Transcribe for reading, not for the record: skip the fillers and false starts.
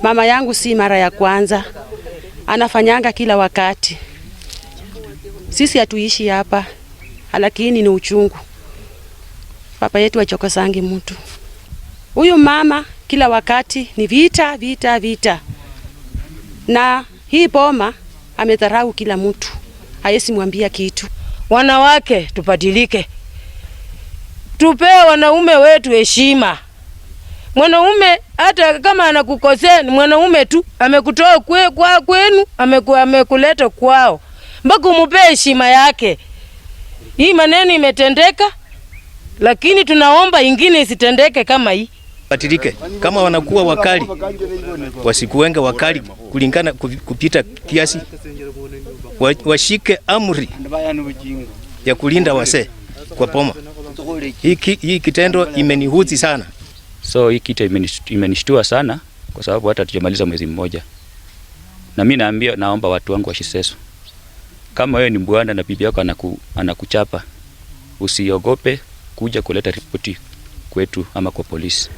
Mama yangu si mara ya kwanza, anafanyanga kila wakati. Sisi hatuishi hapa, lakini ni uchungu. Papa yetu achokosangi mtu. Huyu mama kila wakati ni vita, vita, vita, na hii boma amedharau kila mtu, hawezi mwambia kitu. Wanawake tubadilike, tupee wanaume wetu heshima. Mwanaume hata kama anakukosea ni mwanaume tu, amekutoa kwa kwenu, amekuleta kwao, mpaka umpe heshima yake. Hii maneno imetendeka, lakini tunaomba ingine isitendeke kama hii. Batilike kama wanakuwa wakali, wasikuenge wakali kulingana kupita kiasi, washike amri ya kulinda wasee kwa poma. Hii kitendo imenihuzi sana. So hii kitu imenishtua sana kwa sababu hata hatujamaliza mwezi mmoja. Na mimi naambia, naomba watu wangu wa Shiseso, kama wewe ni bwana na bibi yako anakuchapa, usiogope kuja kuleta ripoti kwetu ama kwa polisi.